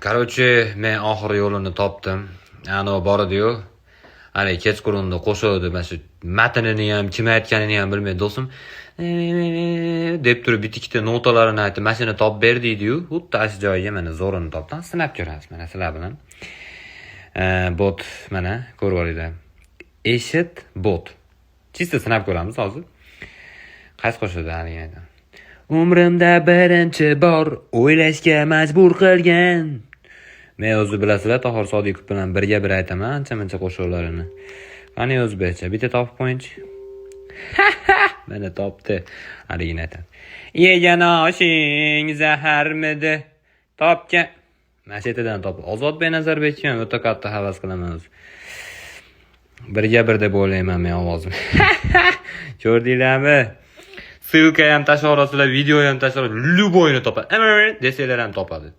Короче, men oxiri yo'lini topdim. Anavi bor edi-yu. Hani kechqurunda qo'shig'ida mana shu matnini ham, kim aytganini ham bilmay, do'stim deb turib bitta ikkita notalarini aytib, mana shuni topib ber deydi-yu. Xuddi ana shu joyiga mana zo'rini topdim. Sinab ko'ramiz mana sizlar bilan. Bot mana ko'rib olinglar. Eshit bot. Чисто sinab ko'ramiz hozir. Qaysi qo'shiqda haligi aytaman. Umrimda birinchi bor o'ylashga majbur qilgan. Men o'zi bilasizlar, Tohir Sodiqov bilan birga bir aytaman ancha-muncha qo'shiqlarini. Qani, o'zbekcha bitta topib qo'yingchi. Mana, topdi. Haligini aytadi. Yegan oshing zaharmidi? Topgan. Mana shu yerdan topdi. Ozodbek Nazarbekni ham o'ta katta havas qilaman o'zi. Birga bir deb o'ylayman men ovozim. Ko'rdinglarmi? Ссылка ham tashlab, video ham tashlab, любой ni topadi. Desanglar ham topadi.